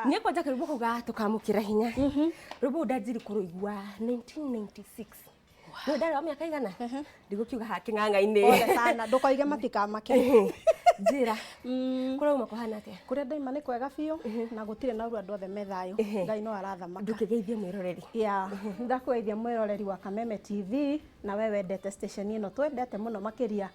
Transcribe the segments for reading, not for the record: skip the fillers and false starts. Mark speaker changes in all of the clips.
Speaker 1: Niĩ kwanja karwĩmbo kau ga tũkamũkĩra hinya, rwĩmbo rũu ndanjiri kũrũigua 1996. Nĩ ndarĩ wa mĩaka igana ndigũkiuga haha kĩng'ang'a-inĩ.
Speaker 2: Pole sana, ndũkoige matikamake.
Speaker 1: Njĩra kũrĩa uma kũhana atĩa?
Speaker 2: Kũrĩa ndaima nĩ kwega biũ na gũtirĩ na ũru, andũ othe me thayũ. Ngai no arathamaka.
Speaker 1: Ndũkĩgeithie mwĩroreri.
Speaker 2: Ya, ndakũgeithia mwĩroreri wa Kameme TV na we wendete station ĩno twendete mũno makĩria,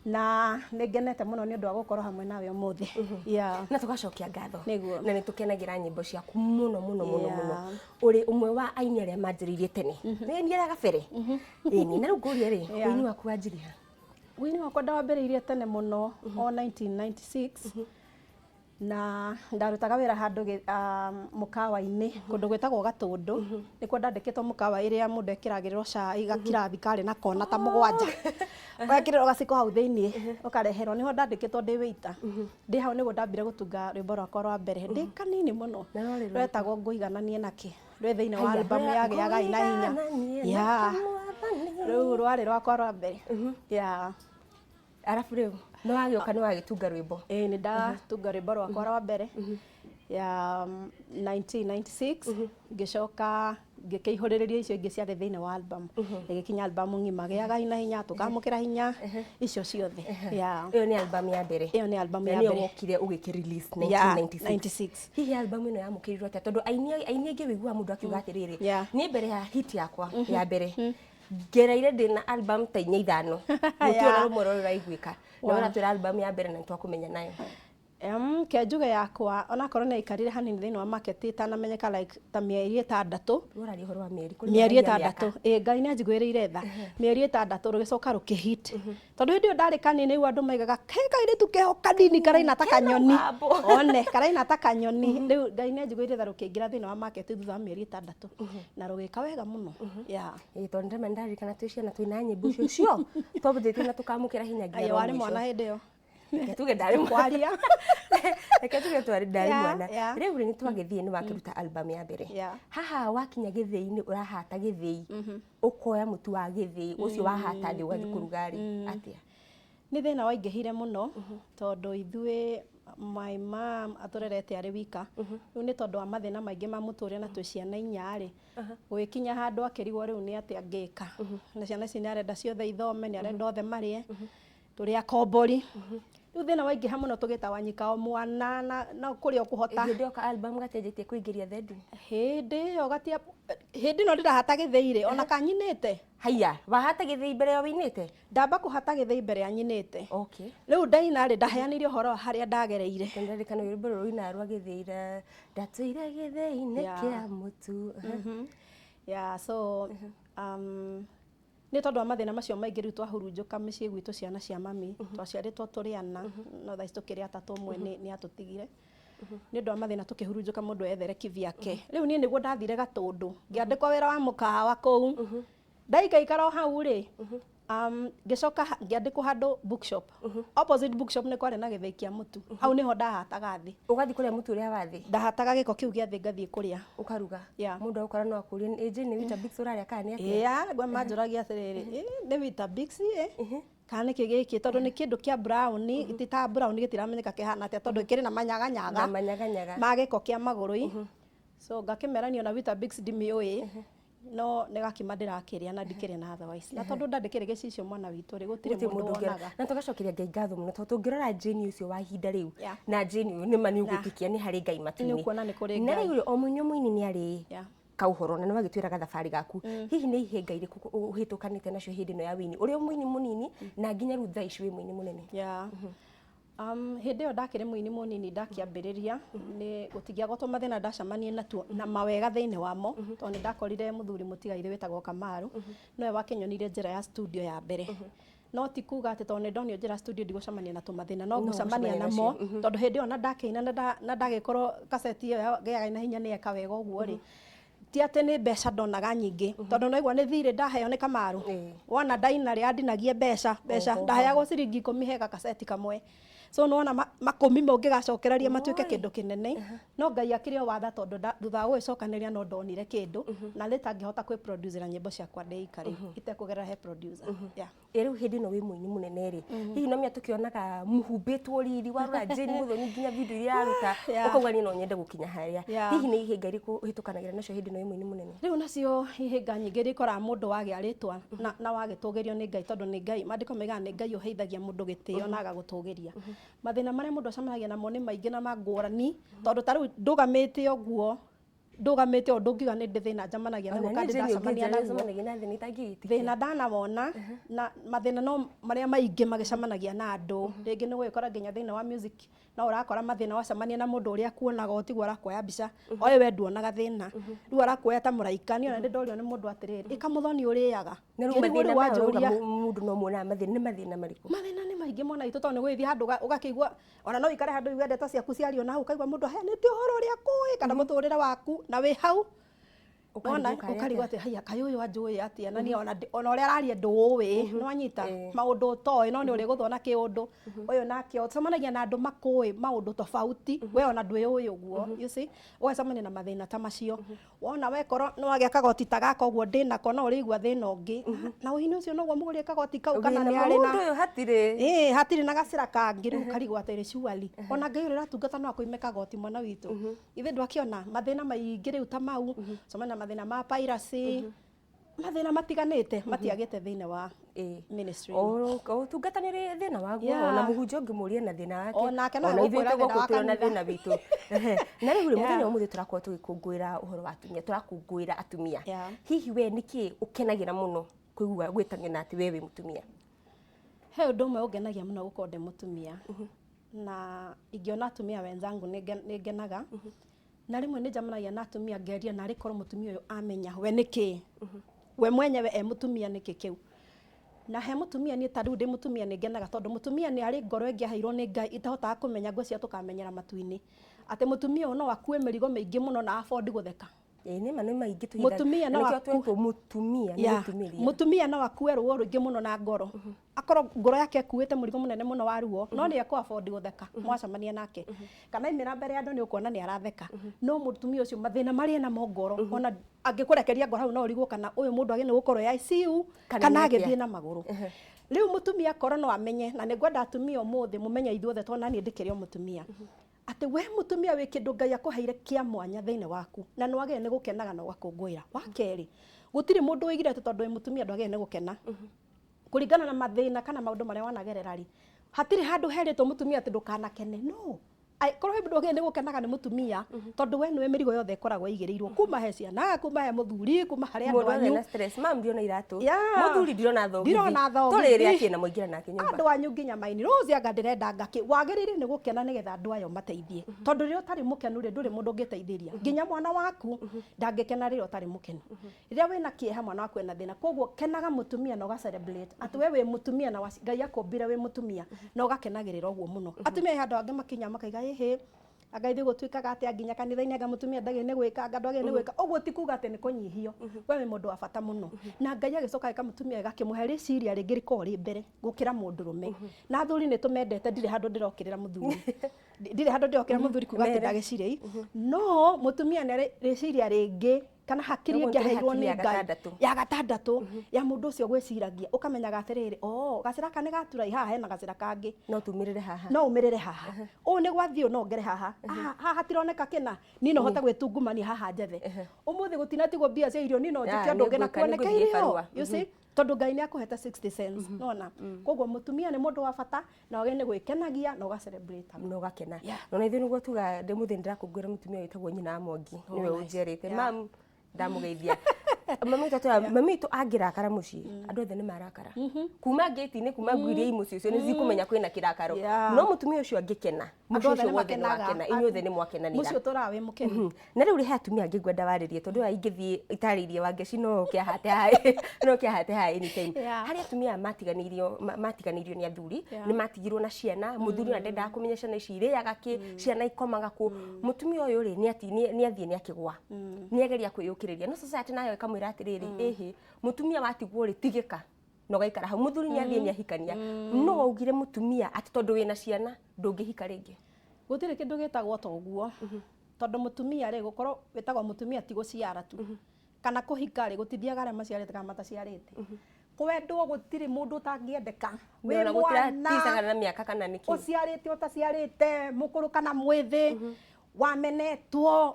Speaker 2: na nĩ ngenete mũno nĩ ũndũ wa gũkorwo hamwe nawe ũmũthĩ. Yeah.
Speaker 1: Na tũgacokia ngatho.
Speaker 2: Nĩguo.
Speaker 1: Na nĩ tũkenagĩra nyĩmbo ciaku mũno mũno mũno mũno. Ũrĩ ũmwe wa aini arĩa manjĩrĩirie tene, nĩ aini arĩa gabere, ĩni. Na rĩu ngũrie rĩ, ũini waku wanjirie ha?
Speaker 2: Ũini wakwa ndawambĩrĩirie tene mũno, o 1996, na ndarutaga wĩra handũ mũkawa-inĩ kũndũ gwĩtagwo Gatũndũ. Nĩkuo ndandĩkĩtwo, mũkawa ĩrĩa mũndũ ekĩragĩrĩrwo cai gakirathi karĩ na kona ta mũgwanja, ũgekĩrĩrwo gaciko hau thĩiniĩ ũkareherwo. Nĩho ndandĩkĩtwo ndĩ waiter. Ndĩ hau nĩguo ndambire gũtunga rwĩmbo rwakwa rwa mbere ndĩ kanini mũno.
Speaker 1: Na rwarĩ rũrĩkũ?
Speaker 2: Rwetagwo Ngũigananie Nakĩ, rwĩ thĩinĩ wa
Speaker 1: Haiya,
Speaker 2: album ya Gĩagai na Hinya.
Speaker 1: Ngũigananie nake Mwathani.
Speaker 2: Rĩu rwarĩ rwakwa rwa mbere, yeah.
Speaker 1: Arabu rĩu nĩ wagĩũka nĩ wagĩtunga rwĩmbo.
Speaker 2: Ĩĩ, nĩ ndatunga rwĩmbo rwakwa rwa mbere ya 1996, ngĩcoka ngĩkĩihũrĩrĩria icio ingĩ ciarĩ thĩinĩ wa album, ĩgĩkinya album ng'ima, Gĩagai na Hinya, Tũkamũkĩra Hinya, icio ciothe, yeah.
Speaker 1: Ĩyo nĩ album ya mbere.
Speaker 2: Ĩyo nĩ album
Speaker 1: Na
Speaker 2: ya
Speaker 1: nĩyo
Speaker 2: mbere.
Speaker 1: wokire ũgĩkĩ release 1996.
Speaker 2: 96.
Speaker 1: Hihi album ĩno yamũkĩrirwo atĩa? Tondũ aini aingĩ wĩiguaga mũndũ akiuga atĩrĩrĩ, niĩ mbere ya hit yakwa ya mbere ngereire ndĩna album ta inya ithano, gũtirĩ ona rũmwe rũrĩ rũraiguĩka. Na ũratwĩra album ya mbere na nĩtwakũmenya nayo.
Speaker 2: Ke njuge yakwa onakorwo nĩ yaikarire hanini thĩinĩ wa market ĩtanamenyeka, like ta mĩeri 6.
Speaker 1: Ũraria ũhoro wa mĩeri, kũrĩ
Speaker 2: mĩeri
Speaker 1: maragia mĩaka.
Speaker 2: 6. Ĩ, Ngai nĩ anjiguĩrĩire tha, mĩeri 6 rũgĩcoka rũkĩhit, tondũ hĩndĩ ĩyo ndarĩ kanini, rĩu andũ maigaga he kairĩtu keho kanini karaina ta kanyoni.
Speaker 1: Mũgambo.
Speaker 2: One karaina ta kanyoni. Rĩu Ngai nĩ anjiguĩrĩire tha, rũkĩingĩra thĩinĩ wa market thutha wa mĩeri 6 na rũgĩka wega mũno, yeah.
Speaker 1: Ĩĩ, tondũ ndĩrama nĩndaririkana twĩ ciana twĩna nyĩmbo icio cio twabũthĩtie na tũkamũkĩra hinya nginya
Speaker 2: Ayo
Speaker 1: rwa
Speaker 2: warĩ
Speaker 1: mũico.
Speaker 2: mwana hĩndĩ ĩyo.
Speaker 1: Reke tuge ndarĩ mwana.
Speaker 2: Kwaria.
Speaker 1: Reke tuge twarĩ ndarĩ mwana. Rĩu rĩ, nĩ twagĩthiĩ nĩ wakĩruta album ya mbere. Haha wakinya gĩthĩi-inĩ, ũrahata gĩthĩi, ũkoya mũtu wa gĩthĩi ũcio wahata thĩ ũgathiĩ kũruga rĩ atĩa?
Speaker 2: Nĩ thĩna waingĩhire mũno, tondũ ithuĩ my mom atũrerete arĩ wika. Rĩu nĩ tondũ wa mathĩna maingĩ ma mũtũrĩre na twĩ ciana inya rĩ, gũgĩkinya handũ akĩrigwo rĩu nĩ atĩa angĩka na ciana ici. Nĩ arenda ciothe ithome, nĩ arenda othe marĩe, tũrĩ akombori. Rĩu thĩna waingĩha mũno, tũgĩta Wanyika o mwana na kũrĩa ũkũhota.
Speaker 1: Hĩndĩ ĩyo ka album gatianjĩtie kũingĩria thendi?
Speaker 2: Hĩndĩ ĩyo gatia, hĩndĩ ĩno ndĩrahata gĩthĩi rĩ, ona kanyinĩte.
Speaker 1: Haiya, wahata gĩthĩi mbere ya wĩinĩte?
Speaker 2: Ndamba kũhata gĩthĩi mbere ya nyinĩte. Rĩu ndaina rĩ, ndaheanire ũhoro wa harĩa ndagereire.
Speaker 1: Ndirikana rwĩmbo rũrũ rũinaga rwa gĩthĩi, ndatũire gĩthĩi-inĩ kĩa mũtu.
Speaker 2: Yeah, so nĩ tondũ wa mathĩna macio maingĩ, rĩu twahurunjũka mĩciĩ gwitũ, ciana cia mami twaciarĩtwo tũrĩ ana, no thaa ici tũkĩrĩ atatũ, ũmwe nĩ atũtigire nĩ ũndũ wa mathĩna. Tũkĩhurunjũka mũndũ ethere kivyake. Rĩu niĩ nĩguo ndathire Gatũndũ, ngĩandĩkwo wĩra wa mũkawa kũu. Ndaikaikara o hau rĩ, ngĩcoka ngĩandĩkwo handũ bookshop. Opposite bookshop nĩ kwarĩ na gĩthĩi kĩa mũtu. Hau nĩho ndahataga thĩ.
Speaker 1: Ũgathiĩ kũrĩa mũtu ũrĩa wa thĩ?
Speaker 2: Ndahataga gĩko kĩu gĩa thĩ, ngathiĩ kũrĩa.
Speaker 1: Ũkaruga?
Speaker 2: Yeah.
Speaker 1: Mũndũ agũkora no akũrie, "Ĩ Jane, nĩ Weetabix ũrarĩa kana nĩ atĩa?"
Speaker 2: Yeah, ngwe manjũragia atĩrĩrĩ, "Ĩ, nĩ Weetabix ĩ kana nĩkĩ gĩkĩ?" Tondũ nĩ kĩndũ kĩa brown, ti ta brown, gĩtiramenyeka kĩhana atĩa, tondũ kĩrĩ na manyaganyaga
Speaker 1: Na manyaganyaga.
Speaker 2: ma gĩko kĩa magũrũ. So ngakĩmera niĩ ona Weetabix ndimĩũĩ, no nĩ gakima ndĩrakĩrĩa na ndikĩrĩ na otherwise, na tondũ nda ndĩkĩrĩ gĩcicio mwana witũ rĩ, gũtirĩ
Speaker 1: gũtirĩ
Speaker 2: mũndũ
Speaker 1: mũndũ ũngĩona.
Speaker 2: wonaga.
Speaker 1: Na tũgacokeria Ngai ngatho mũno, tondũ tũngĩrora Jane ũcio wa ihinda rĩu na Jane ũyũ, nĩma nĩ ũgwĩtĩkia nĩ harĩ Ngai matu-inĩ.
Speaker 2: Nĩ ũkuona nĩ kũrĩ
Speaker 1: Na
Speaker 2: Ngai.
Speaker 1: rĩu rĩ, o mũini o mũini nĩ arĩ kauhoro na nĩ wagĩtwĩra gathabarĩ gaku. Hihi nĩ ihĩnga irĩkũ ũhĩtũkanĩte nacio hĩndĩ ĩno ya wĩini, ũrĩ o mũini mũnini na nginya rĩu thaa ici wĩ mũini mũnene?
Speaker 2: Yeah. Hĩndĩ ĩyo ndakĩrĩ mũini mũnini, ndakĩambĩrĩria nĩ gũtingĩagwo tũmathĩna ndacemanie natuo na mawega thĩinĩ wamo, tondũ nĩ ndakorire mũthuri mũtigairĩ wĩtagwo Kamaru, nowe wakĩnyonirie njĩra ya studio ya mbere. No ti kuga atĩ tondũ nĩ ndonio njĩra studio ndigũcemania na tũmathĩna, no
Speaker 1: No
Speaker 2: ngũcemania
Speaker 1: ũgũcemania
Speaker 2: namo,
Speaker 1: nacio.
Speaker 2: tondũ hĩndĩ ĩyo na ndakĩina na ndagĩkorwo kaseti ĩyo ya Gĩagai na Hinya nĩ yeka wega ũguo rĩ, ti atĩ nĩ mbeca ndonaga nyingĩ, tondũ naigua nĩ thirĩ ndaheo nĩ Kamaru. Wona ndaina rĩ, andinagie mbeca mbeca. Ndaheagwo ciringi 10 he gakaseti kamwe. So nĩwona makũmi ma ũngĩgacokereria matuĩke kĩndũ kĩnene, no Ngai akĩrĩ o watha, tondũ thutha wa gũgĩcokanĩrĩria no ndonire kĩndũ na later ngĩhota kwĩproducera nyĩmbo ciakwa ndĩ ika rĩu itekũgerera he producer, yeah.
Speaker 1: Ĩ rĩu hĩndĩ ĩno wĩ mũini mũnene rĩ, hihi no mĩa tũkĩonaga mũhumbĩtwo riri, warora Jane Muthoni nginya video iria araruta, ũkauga niĩ no nyende gũkinya harĩa. Hihi nĩ ihĩnga irĩkũ ũhĩtũkanagĩra nacio hĩndĩ ĩno wĩ mũini mũnene?
Speaker 2: Rĩu nacio ihĩnga nyingĩ iria ikoraga mũndũ wagĩa rĩtwa na wagĩtũgĩrio nĩ Ngai, tondũ nĩ Ngai, maandĩko maigaga nĩ Ngai ũheithagia mũndũ gĩtĩo na agagũtũgĩria. Mathĩna marĩa mũndũ acemanagia namo nĩ maingĩ na mangũrani, tondũ ta rĩu ndũgamĩte ũguo, ndũgamĩte ũũ, ndũngiuga nĩ ndĩ thĩna njamanagia naguo
Speaker 1: Ona
Speaker 2: kana
Speaker 1: niĩ
Speaker 2: ndĩ
Speaker 1: Jane
Speaker 2: ndacemania
Speaker 1: ũngĩnjĩra
Speaker 2: naguo.
Speaker 1: nĩũcemanagia na thĩna itangĩgĩtĩkia.
Speaker 2: Thĩna ndanawona, na mathĩna no marĩa maingĩ magĩcemanagia na andũ. Rĩngĩ nĩ gũgĩkora nginya thĩinĩ wa music no ũrakora mathĩna, wacemania na mũndũ ũrĩa akuonaga ũtiguo arakuoya mbica oĩ we nduonaga thĩna, rĩu arakuoya ta mũraika. Niĩ ona nĩ ndorio nĩ mũndũ atĩrĩrĩ, ĩka Mũthoni ũrĩaga.
Speaker 1: Na rĩu
Speaker 2: Ngĩrigwo
Speaker 1: mathĩna
Speaker 2: rĩu
Speaker 1: maya ũrauga
Speaker 2: wanjũria.
Speaker 1: Mũndũ no muonaga mathĩna, nĩ mathĩna marĩkũ?
Speaker 2: Mathĩna nĩ maingĩ mwana witũ, tondũ nĩ gũgĩthiĩ handũ ũgakĩigua ona no ũikare handũ ũigue ndeto ciaku ciario na hau, ũkaigua mũndũ aheanĩte ũhoro ũrĩa kũĩ kana mũtũrĩre waku na wĩ hau. Wona
Speaker 1: Ũkarigwo karĩ
Speaker 2: ũkarigwo
Speaker 1: atĩa?
Speaker 2: Atĩ haiya, kaĩ ũyũ anjũĩ atĩa? Na niĩ ona ũrĩa araria ndũĩ, nĩwanyita maũndũ ũtoĩ, no nĩ ũrĩgũthwo na kĩũndũ ũyũ nake. Ũcemanagia na andũ makũĩ maũndũ tofauti, we ona ndwĩũĩ ũguo, you see, ũgacemania na mathĩna ta macio. Wona wekorwo nĩ wagĩa kagoti ta gaka ũguo ndĩnako, no ũrĩigua thĩna ũngĩ na ũini ũcio noguo mũgũrĩre kagoti kau kana
Speaker 1: Wĩna
Speaker 2: nĩ arĩ
Speaker 1: mũndũ
Speaker 2: na
Speaker 1: ũyũ hatirĩ.
Speaker 2: Ĩĩ, hatirĩ na gacĩra kangĩ. Rĩu ũkarigwo atĩrĩ, surely ona Ngai ũrĩa ũratungata no akũime kagoti, mwana witũ? Ithe ndwakĩona mathĩna maingĩ rĩu ta mau, cemania na mathĩna ma piracy, mathĩna matiganĩte matiagĩte thĩinĩ wa ministry.
Speaker 1: Ũtungata nĩ ũrĩ thĩna waguo. Ona mũhunjia ũngĩmũria na thĩna wake.
Speaker 2: Onake no
Speaker 1: Ona ithuĩ
Speaker 2: egũkwĩra thĩna
Speaker 1: tũgũkũ
Speaker 2: wa
Speaker 1: twĩ na
Speaker 2: kanitha.
Speaker 1: thĩna witũ. Na rĩu rĩ, mũthenya wa ũmũthĩ tũrakorwo tũgĩkũngũĩra ũhoro wa atumia, tũrakũngũĩra atumia. Hihi we nĩkĩ ũkenagĩra mũno kũigua gwĩtanio na atĩ we wĩ mũtumia?
Speaker 2: He ũndũ ũmwe ũngenagia mũno gũkorwo ndĩ mũtumia, na ingĩona atumia wenzangu nĩ ngenaga, na rĩmwe nĩ njemanagia na atumia ngeria narĩ korwo mũtumia ũyũ amenya we nĩ kĩ, we mwenyewe e mũtumia nĩkĩ kĩu. Na he mũtumia, niĩ ta rĩu ndĩ mũtumia nĩ ngenaga tondũ mũtumia nĩ arĩ ngoro ĩngĩ aheirwo nĩ Ngai itahotaga kũmenya, ngwĩciria tũkamenyera matu-inĩ, atĩ mũtumia ũyũ no akue mĩrigo mĩingĩ mũno na afford gũtheka.
Speaker 1: Ĩĩ nĩ ma, nĩ maingĩ tũhithaga.
Speaker 2: Mũtumia no
Speaker 1: Na nĩkĩo twetwo mũtumia nĩ mũtumĩria.
Speaker 2: Mũtumia no akue ruo rũingĩ mũno na ngoro, akorwo ngoro yake ĩkuĩte mũrigo mũnene mũno wa ruo, no nĩ ekũ afford gũtheka mwacemania nake, kana aimĩra mbere ya andũ nĩ ũkuona nĩ aratheka. No mũtumia ũcio mathĩna marĩa enamo ngoro, ona angĩkũrekeria ngoro hau no ũrigwo kana ũyũ mũndũ agĩrĩirwo nĩ gũkorwo e ICU
Speaker 1: Kana
Speaker 2: kana
Speaker 1: nĩ atĩa?
Speaker 2: agĩthiĩ na magũrũ. Rĩu mũtumia akorwo no amenye, na nĩ ngwenda atumia ũmũthĩ mũmenye ithuothe, tondũ naniĩ ndĩkĩrĩ o mũtumia, atĩ we mũtumia wĩ kĩndũ Ngai akũheire kĩa mwanya thĩinĩ waku, na nĩ wagĩrĩire nĩ gũkenaga na ũgakũngũĩra. Wa kerĩ, gũtirĩ mũndũ ũigire atĩ tondũ wĩ mũtumia ndwagĩrĩire nĩ gũkena. Kũringana na mathĩna kana maũndũ marĩa wanagerera rĩ, hatirĩ handũ herĩtwo mũtumia atĩ ndũkanakene. No korwo he mũndũ wagĩrĩire nĩ gũkenaga nĩ mũtumia, tondũ we nĩwe mĩrigo yothe ĩkoragwo ĩigĩrĩirwo, kuma he ciana, kuma he mũthuri, kuma harĩ andũ
Speaker 1: Mũndũ othe
Speaker 2: anyu.
Speaker 1: na stress. Mam, ndirona iratũ.
Speaker 2: Yeah.
Speaker 1: Mũthuri, ndirona thogithi.
Speaker 2: Ndirona thogithi.
Speaker 1: Tũrĩrĩ akĩ na mũingĩra nake nyũmba.
Speaker 2: Andũ anyu nginya maini rose anga ndĩrenda ngakĩ, wagĩrĩire nĩ gũkena nĩgetha andũ ayo mateithie, tondũ rĩrĩa ũtarĩ mũkenu rĩ, ndũrĩ mũndũ ũngĩteithĩria. Nginya mwana waku ndangĩkena rĩrĩa ũtarĩ mũkenu, rĩrĩa wĩna kĩeha, mwana waku ena thĩna. Koguo kenaga mũtumia na ũga celebrate atĩ we wĩ mũtumia na Ngai akũmbire wĩ mũtumia na ũgakenagĩrĩra ũguo mũno. Atumia he handũ angĩ makinya makaiga, ĩhĩ, anga ithuĩ gũtuĩkaga atĩa nginya kanitha-inĩ, anga mũtumia ndagĩrĩire nĩ gwĩka, anga ndwagĩrĩire nĩ gwĩka ũguo. Ti kuga atĩ nĩ kũnyihio, we wĩ mũndũ wa bata mũno, na Ngai agĩcoka agĩka mũtumia wega akĩmũhe rĩciria rĩngĩ rĩkoragwo rĩ mbere gũkĩra mũndũrũme. Na athuri nĩ tũmendete, ndirĩ handũ ndĩrokĩrĩra mũthuri, ndirĩ handũ ndĩrokĩrĩra mũthuri kuga atĩ
Speaker 1: Mere.
Speaker 2: ndagĩciria, no mũtumia nĩ arĩ rĩciria rĩngĩ kana hakiri
Speaker 1: Ũguo
Speaker 2: ĩngĩ
Speaker 1: nĩ
Speaker 2: aheirwo
Speaker 1: hakiri
Speaker 2: nĩ
Speaker 1: ya
Speaker 2: Ngai
Speaker 1: gatandatũ.
Speaker 2: Ya gatandatũ ya mũndũ ũcio gwĩciragia, ũkamenyaga atĩrĩrĩ, o gacĩra aka nĩ gatura haha hena gacĩra kangĩ.
Speaker 1: No tumĩrĩre haha.
Speaker 2: No umĩrĩre haha, ũũ nĩ gwathiĩ ũũ, no ngere haha. Haha haha hatironeka kĩna, niĩ no hote gwĩtungumania haha njethe. Ũmũthĩ gũtinatigwo mbia cia irio, niĩ no njĩke ũndũ ũngĩ na
Speaker 1: nĩngwĩka,
Speaker 2: kuoneke
Speaker 1: nĩngũthiĩ
Speaker 2: irio,
Speaker 1: barũa.
Speaker 2: you see, tondũ Ngai nĩ akũhete 60 cents nona. Koguo mũtumia nĩ mũndũ wa bata na wagĩrĩire nĩ gwĩkenagia na ũga celebrate.
Speaker 1: Na ũgakena.
Speaker 2: Yeah.
Speaker 1: Ona ithuĩ nĩguo tuga ndĩ mũthĩ ndĩrakũngũĩra mũtumia wĩtagwo nyina wa Mwangi, nĩwe
Speaker 2: nice.
Speaker 1: ũnjerĩte.
Speaker 2: Yeah.
Speaker 1: Mam, ndamũgeithia. Mami witũ atwĩraga, mami witũ angĩrakara mũciĩ, andũ othe nĩ marakara, kuma ngĩti-inĩ, kuma ngui iria i mũciĩ ũcio nĩ cikũmenya kwĩna kĩrakaro.
Speaker 2: Yeah.
Speaker 1: No mũtumia ũcio angĩkena,
Speaker 2: Andũ
Speaker 1: mũciĩ
Speaker 2: othe
Speaker 1: ũcio
Speaker 2: nĩ
Speaker 1: wothe nĩ
Speaker 2: makenaga.
Speaker 1: wakena, inyuĩ othe nĩ mwakenanĩra.
Speaker 2: Mũciĩ ũtũraga wĩ mũkenu.
Speaker 1: Na rĩu rĩ, he atumia angĩ ngwenda warĩrie, tondũ aya ingĩthiĩ itarĩirie Wangeci no ũke ahate haha, no ũke ahate haha anytime.
Speaker 2: Yeah.
Speaker 1: Harĩ atumia aya matiganĩirio, matiganĩirio nĩ athuri,
Speaker 2: Yeah.
Speaker 1: nĩ matigirwo na ciana, mũthuri ona ndendaga kũmenya ciana ici irĩaga kĩ, ciana ikomaga kũ. Mũtumia ũyũ rĩ, nĩ athiĩ nĩ akĩgwa, nĩ ageria kwĩyũkĩrĩria, no society nayo ĩkamwĩra atĩrĩrĩ, ĩhĩ, mũtumia watigwo rĩ, tigĩka na ũgaikara hau, mũthuri nĩ athiĩ nĩ ahikania. No waugire mũtumia atĩ tondũ wĩna ciana Ndũngĩhika rĩngĩ.
Speaker 2: Gũtirĩ kĩndũ gĩtagwo ta ũguo, tondũ mũtumia rĩ, gũkorwo wĩtagwo mũtumia ti gũciara tu kana kũhika rĩ, gũtithiaga arĩa maciarĩte kana mataciarĩte. Kwendwo gũtirĩ mũndũ ũtangĩendeka. Wĩ
Speaker 1: Ona
Speaker 2: mwana
Speaker 1: gũtiraticagana na mĩaka kana nĩkĩ.
Speaker 2: Ũciarĩte, ũtaciarĩte, mũkũrũ kana mwĩthĩ, wamenetwo,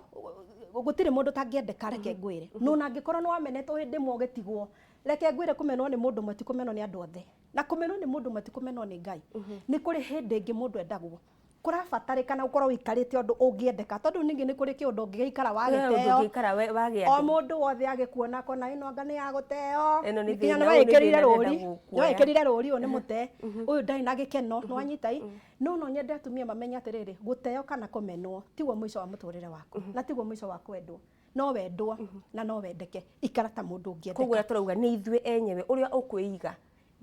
Speaker 2: gũtirĩ mũndũ ũtangĩendeka. Reke ngwĩre, no na angĩkorwo nĩ wamenetwo hĩndĩ ĩmwe ũgĩtigwo, reke ngwĩre, kũmenwo nĩ mũndũ ũmwe ti kũmenwo nĩ andũ othe, na kũmenwo nĩ mũndũ ũmwe ti kũmenwo nĩ Ngai. Nĩ kũrĩ hĩndĩ ĩngĩ mũndũ endagwo. Kũrabatarĩkana ũkorwo ũikarĩte ũndũ ũngĩendeka, tondũ ningĩ nĩ kũrĩ kĩũndũ ũngĩgĩikara
Speaker 1: Ũndũ
Speaker 2: wagĩteo.
Speaker 1: ũngĩikara wagĩa
Speaker 2: O
Speaker 1: andũ.
Speaker 2: Mũndũ wothe agĩkuona akona ĩno anga nĩ ya gũteo.
Speaker 1: Ĩno nĩ
Speaker 2: Nginya
Speaker 1: thĩna,
Speaker 2: nĩ
Speaker 1: ũyũ nĩ
Speaker 2: wekĩrire
Speaker 1: thĩna
Speaker 2: rũri,
Speaker 1: ndĩrenda
Speaker 2: nĩ
Speaker 1: gũkuoya.
Speaker 2: wekĩrire rũri, ũyũ nĩ mũte, ũyũ ndarĩ na gĩkeno, nĩ wanyita i. No nyende atumia mamenye atĩrĩrĩ, gũteo kana kũmenwo tiguo mũico wa mũtũrĩre waku, na tiguo mũico wa kwendwo. No wendwo na no wendeke. Ikara ta mũndũ ũngĩendeka.
Speaker 1: Koguo ũrĩa tũrauga nĩ ithuĩ enyewe, ũrĩa ũkwĩiga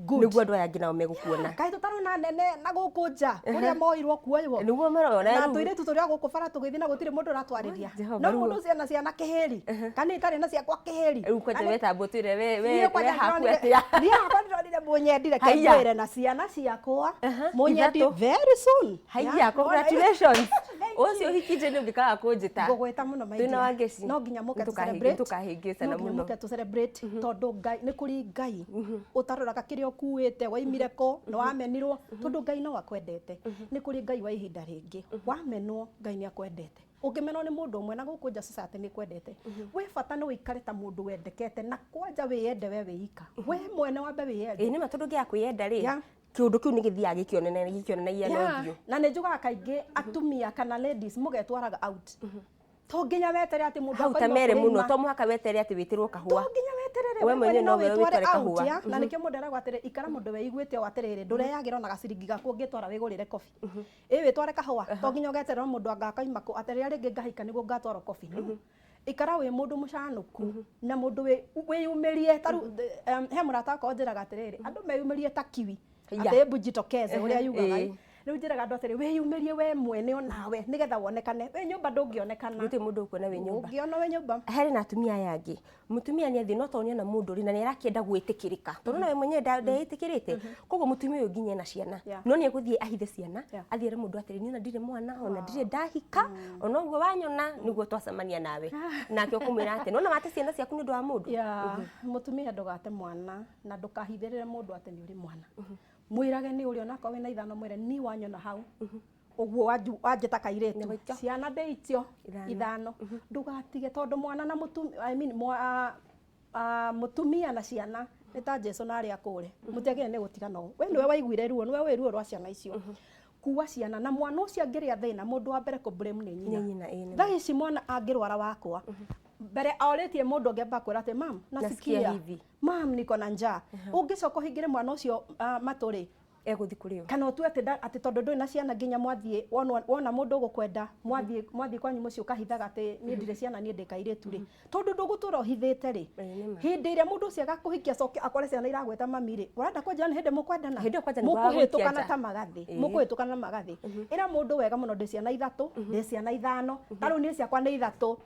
Speaker 2: Good.
Speaker 1: nĩguo andũ aya angĩ nao megũkuona.
Speaker 2: Kaĩ tũtarona nene na gũkũ nja ũrĩa moirwo kuoywo
Speaker 1: Nĩguo marona
Speaker 2: na
Speaker 1: rĩu.
Speaker 2: tũirĩtu tũrĩa gũkũ bara tũgĩthiĩ na gũtirĩ mũndũ ũratwarĩria?
Speaker 1: Jehova,
Speaker 2: No
Speaker 1: rĩu-
Speaker 2: mũndũ ũcio ena ciana kĩhĩri, kana itarĩ na ciakwa kĩhĩri.
Speaker 1: Rĩu kwanja wetambwo twĩre we we
Speaker 2: Niĩ
Speaker 1: we
Speaker 2: kwanja
Speaker 1: haku
Speaker 2: ndĩronire-
Speaker 1: atĩa?
Speaker 2: Niĩ hakwa ndĩronire mũnyendire.
Speaker 1: Haiya.
Speaker 2: Kengwĩre na ciana ciakwa mũnyendi
Speaker 1: Ithatũ.
Speaker 2: very soon.
Speaker 1: Haiya,
Speaker 2: Yeah,
Speaker 1: congratulations.
Speaker 2: Thank you.
Speaker 1: Ũcio ũhikĩte nĩ ũngĩkaga kũnjĩta.
Speaker 2: Ngũgwĩta mũno, my
Speaker 1: Twĩna
Speaker 2: dear.
Speaker 1: Wangeci.
Speaker 2: No nginya mũke tũ celebrate.
Speaker 1: Tũkahĩngĩcana
Speaker 2: No nginya
Speaker 1: mũno.
Speaker 2: mũke tũ celebrate, tondũ Ngai nĩ kũrĩ Ngai ũtaroraga kĩrĩa ũkuĩte, waimire kũ, nĩ wamenirwo, tondũ Ngai no akwendete. Nĩ kũrĩ Ngai wa ihinda rĩngĩ. Wamenwo, Ngai nĩ akwendete. Ũngĩmenwo nĩ mũndũ ũmwe na gũkũ nja, society nĩ kwendete we. Bata nĩ ũikare ta mũndũ wendekete, na kwanja wĩyende we wĩika, we mwene wambe wĩyende.
Speaker 1: Ĩĩ nĩma, tondũ ũngĩaga kwĩyenda rĩ, kĩũndũ kĩu nĩ gĩthiaga gĩkĩonanagia na ũthiũ.
Speaker 2: Na nĩ njugaga kaingĩ atumia kana ladies mũgetwaraga out, to nginya wetere atĩ mũndũ
Speaker 1: Hau ta
Speaker 2: akoima
Speaker 1: mere mũno.
Speaker 2: kũrĩma.
Speaker 1: To mũhaka wetere atĩ wĩtĩrwo
Speaker 2: To
Speaker 1: kahũa.
Speaker 2: nginya weterere.
Speaker 1: We
Speaker 2: We
Speaker 1: mwenyewe
Speaker 2: mwene no
Speaker 1: no we
Speaker 2: wĩtware
Speaker 1: wĩtware
Speaker 2: out.
Speaker 1: kahũa.
Speaker 2: Ya na nĩkĩo mũndũ eragwo atĩrĩ, ikara mũndũ weiguĩte o atĩrĩrĩ, ndũreyagĩra ona gaciringi gaku ũngĩtwara wĩgũrĩre kobi, ĩ wĩtware kahũa. To nginya ũgeterera mũndũ anga akaima kũ atĩ rĩrĩa rĩngĩ ngahika nĩguo ngatwarwo kobi. No ikara wĩ mũndũ mũcanũku na mũndũ wĩyumĩrie. Ta rĩu he mũrata wakwa ũnjĩraga atĩrĩrĩ, andũ meyumĩrie ta kiwi, atĩ hebu jitokeze, ũrĩa yugaga. Rĩu njĩraga andũ atĩrĩ, wĩyumĩrie we mwene onawe nĩgetha wonekane. Wĩ nyũmba ndũngĩonekana.
Speaker 1: Gũtirĩ mũndũ ũkuona wĩ nyũmba.
Speaker 2: Ũngĩona wĩ nyũmba.
Speaker 1: Harĩ na atumia aya angĩ, mũtumia nĩ athiĩ no tondũ nĩona mũndũ rĩ na nĩ arakĩenda gwĩtĩkĩrĩka, tondũ nawe mwenyewe ndeĩtĩkĩrĩte. Koguo mũtumia ũyũ nginya ena ciana, no nĩ egũthiĩ ahithe ciana, athiĩ ere mũndũ atĩrĩ, niĩ ona ndirĩ mwana, ona ndirĩ ndahika, ona ũguo wanyona nĩguo twacemania nawe. Nake ũkũmwĩra atĩ nona wate ciana ciaku nĩ ũndũ wa mũndũ.
Speaker 2: Ya mũtumia, ndũgate mwana na ndũkahithĩrĩre mũndũ atĩ nĩ ũrĩ mwana. Mwĩrage nĩ ũrĩ, onakorwo wĩna ithano, mwĩre ni wanyona hau ũguo wanjĩta kairĩtu.
Speaker 1: Nĩgũikio.
Speaker 2: Ciana ndĩitio.
Speaker 1: Ithano.
Speaker 2: Ithano ndũgatige, tondũ mwana na mũtumia, I mean, mũtumia na ciana nĩ ta Jesu na arĩa akũre, mũtiagĩrĩire nĩ gũtigana ũũ. We nĩwe waiguire ruo, nĩwe wĩ ruo rwa ciana icio, kuwa ciana na mwana ũcio angĩrĩa thĩna, mũndũ wa mbere kũ blame nĩ nyina.
Speaker 1: Nĩ nyina, ĩĩ, nĩ
Speaker 2: Thaa ici mwana angĩrwara wakwa mbere orĩtie mũndũ ũngĩ amba kwĩra atĩ, "Mam,
Speaker 1: nasikia
Speaker 2: nasikia
Speaker 1: hivi.
Speaker 2: Mam, niko na njaa." Ũngĩcoka ũhingĩre mwana ũcio matũ rĩ,
Speaker 1: Egũthiĩ kũrĩ o.
Speaker 2: Kana ũtue atĩ atĩ tondũ ndũrĩ na ciana, nginya mwathiĩ wona mũndũ ũgũkwenda, mwathiĩ kwanyu mũciĩ ũkahithaga atĩ niĩ ndirĩ ciana, niĩ ndĩ kairĩtu rĩ, tondũ ndũgũtũra ũhithĩte rĩ,
Speaker 1: Ĩĩ, nĩ ma.
Speaker 2: hĩndĩ ĩrĩa mũndũ ũcio agakũhikia acoke akore ciana iragwĩta mami rĩ, ũrenda kũnjĩra nĩ hĩndĩ mũkwendana?
Speaker 1: Hĩndĩ ĩyo kwanja nĩguo agagũikia
Speaker 2: Mũkũhĩtũkana
Speaker 1: nja.
Speaker 2: ta magathĩ. Mũkũhĩtũkana na magathĩ. Ĩra mũndũ wega mũno, ndĩ ciana ithatũ, ndĩ ciana ithano. Ta rĩu niĩ ciakwa nĩ ithatũ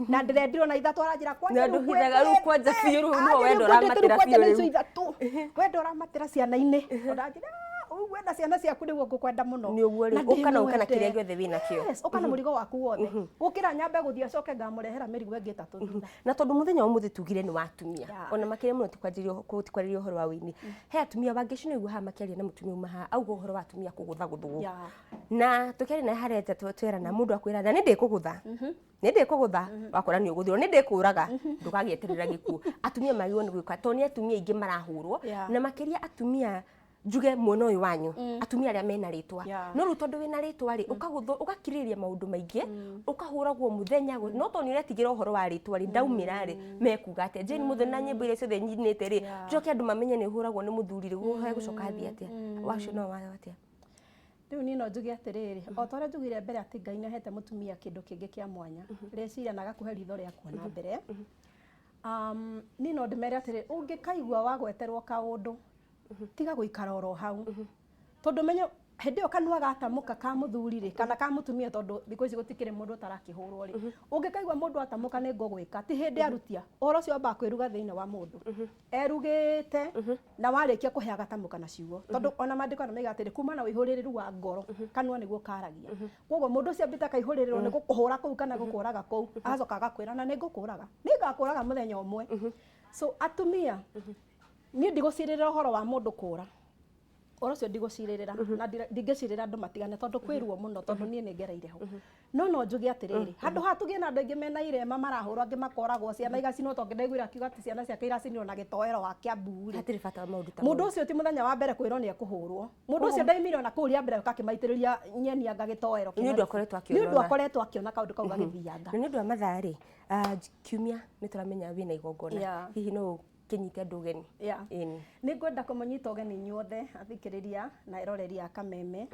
Speaker 2: na ndĩrendirwo na ithatũ, aranjĩra kwanja
Speaker 1: Na
Speaker 2: rĩu
Speaker 1: ndũhithaga rĩu kwanja biũ, rĩu nĩho wendo
Speaker 2: Anjĩra rĩu
Speaker 1: ũramatĩra
Speaker 2: kwanja
Speaker 1: biũ
Speaker 2: nĩ icio
Speaker 1: rĩu.
Speaker 2: ithatũ, wendo ũramatĩra ciana-inĩ. Ũranjĩra, "Ah, ũguo wenda ciana ciaku nĩguo ngũkwenda mũno."
Speaker 1: Nĩ ũguo rĩ,
Speaker 2: Na
Speaker 1: ũka na ũka na
Speaker 2: ndĩmwende.
Speaker 1: kĩrĩa gĩothe wĩnakĩo.
Speaker 2: Yes, ũka na mũrigo waku wothe, gũkĩra nyambe gũthiĩ acoke ngamũrehera mĩrigo ĩngĩ ĩtatũ thutha.
Speaker 1: Na tondũ mũthenya wa ũmũthĩ tugire nĩ wa atumia, ona makĩria mũno tikwarĩria ũhoro wa wĩini, he atumia Wangeci nĩ haha makĩaria na mũtumia uma haha auga ũhoro wa atumia kũgũthagũthwo. Na tũkĩaria naye harĩa nja, twerana mũndũ akwĩra na nĩ ndĩkũgũtha, nĩ ndĩkũgũtha, wakora nĩ ũgũthirwo, nĩ ndĩkũraga, ndũgagĩeterera gĩkuũ. Atumia magĩrĩirwo nĩ gwĩka, tondũ nĩ atumia aingĩ marahũrwo, na makĩria atumia njuge mwena ũyũ wanyu, atumia arĩa mena rĩtwa. No rĩu tondũ wĩna rĩtwa rĩ, ũkagũthwo, ũgakirĩrĩria maũndũ maingĩ, ũkahũragwo mũthenya, no tondũ nĩ ũretigĩra ũhoro wa rĩtwa rĩ, ndaumĩra rĩ, mekuga atĩa, Jane Mũthoni na nyĩmbo iria ciothe nyinĩte rĩ, njoke andũ mamenye nĩ ũhũragwo nĩ mũthuri rĩ, hegũcoka hathiĩ atĩa? Wacio no wayo atĩa?
Speaker 2: Rĩu niĩ no njuge atĩrĩrĩ, o ta ũrĩa njugire mbere atĩ Ngai nĩ ahete mũtumia kĩndũ kĩngĩ kĩa mwanya, rĩciria na agakũhe ritho rĩa kuona mbere. Niĩ no ndĩmere atĩrĩrĩ, ũngĩkaigua wagweterwo kaũndũ, tiga gũikara oro hau, tondũ menye Hĩndĩ ĩyo kanua gatamũka ka mũthuri rĩ, kana ka mũtumia, tondũ thikũ ici gũtikĩrĩ mũndũ ũtarakĩhũrwo rĩ, ũngĩkaigua mũndũ atamũka nĩ ngũgwĩka, ti hĩndĩ arutia ũhoro ũcio, wambaga kwĩruga thĩinĩ wa mũndũ erugĩte, na warĩkia kũhe agatamũka na ciugo, tondũ ona maandĩko na maiga atĩrĩ, kuma na ũihũrĩrĩru wa ngoro kanua nĩguo karagia. Koguo mũndũ ũcio ambĩte akaihũrĩrĩrwo nĩ gũkũhũra kũu kana gũkũraga kũu, agacoka agakwĩra na nĩ ngũkũraga, nĩ ngakũraga mũthenya ũmwe. So atumia, niĩ ndigũcirĩrĩra ũhoro wa mũndũ kũra, ũhoro ũcio ndigũcirĩrĩra, na ndingĩcirĩra andũ matigane, tondũ kwĩ ruo mũno, tondũ niĩ nĩ ngereire ho. No njuge atĩrĩrĩ, handũ ha tũgĩe na andũ aingĩ mena irema marahũrwo, angĩ makoragwo, ciana igacinwo, tondũ ndaiguire akiuga atĩ ciana ciake iracinirwo na gĩtoero wa Kiambu rĩ,
Speaker 1: Hatirĩ bata wa maũndũ ta
Speaker 2: mũndũ ũcio ti mũthenya wa mbere kwĩrwo nĩ ekũhũrwo. Mũndũ ũcio ndaimire ona kũu rĩa mbere akĩmaitĩrĩria nyeni anga gĩtoero.
Speaker 1: Nĩ ũndũ akoretwo akĩona.
Speaker 2: Nĩ ũndũ akoretwo akĩona kaũndũ kau gagĩthianga.
Speaker 1: Na nĩ ũndũ wa mathaa rĩ, kiumia nĩ tũramenya wĩna igongona. Hihi no ũkĩnyite andũ ũgeni?
Speaker 2: Yeah.
Speaker 1: Ĩni.
Speaker 2: Nĩ ngwenda kũmũnyita ũgeni inyuothe athikĩrĩria na eroreri a Kameme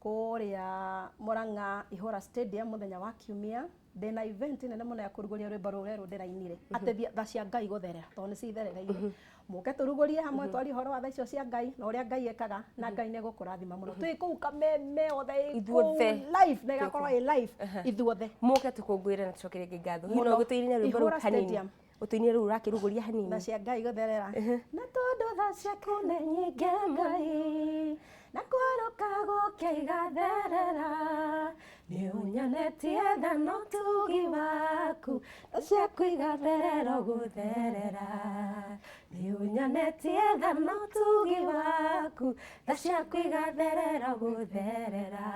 Speaker 2: kũrĩa Murang'a Ihũra Stadium mũthenya wa kiumia. Ndĩna event nene mũno ya kũrugũria rwĩmbo rũrũ rwerũ ndĩrainire, atĩ tha cia Ngai gũtherera, tondũ nĩ citherereire. Mũke tũrugũrie hamwe, twarie ũhoro wa tha icio cia Ngai na ũrĩa Ngai ekaga, na Ngai nĩ egũkũrathima mũno. Twĩ kũu Kameme othe ĩ
Speaker 1: Ithuothe.
Speaker 2: Kũu live, na ĩgakorwo ĩ live ithuothe.
Speaker 1: Mũke tũkũngũĩre na tũcokerie Ngai ngatho. Hihi
Speaker 2: Mũno.
Speaker 1: no gũtũinĩre rwĩmbo rũu
Speaker 2: Ihũra
Speaker 1: hanini?
Speaker 2: Stadium.
Speaker 1: Ũtũinĩre rũu ũrakĩrugũria hanini.
Speaker 2: Tha cia Ngai gũtherera. Na tondũ tha ciaku nĩ nyingĩ Ngai, na kwarũka gũkĩa igatherera, nĩ ũnyonetie tha na ũtugi waku, tha ciaku igatherera gũtherera. Nĩ ũnyonetie tha na ũtugi waku, tha ciaku igatherera gũtherera.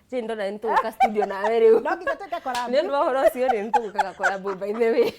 Speaker 1: Jane, ndona nĩ tũgũka studio nawe rĩu.
Speaker 2: No nginya twĩke collab.
Speaker 1: Nĩ ũndũ wa ũhoro ũcio rĩ, nĩ tũgũkaga collab by the way.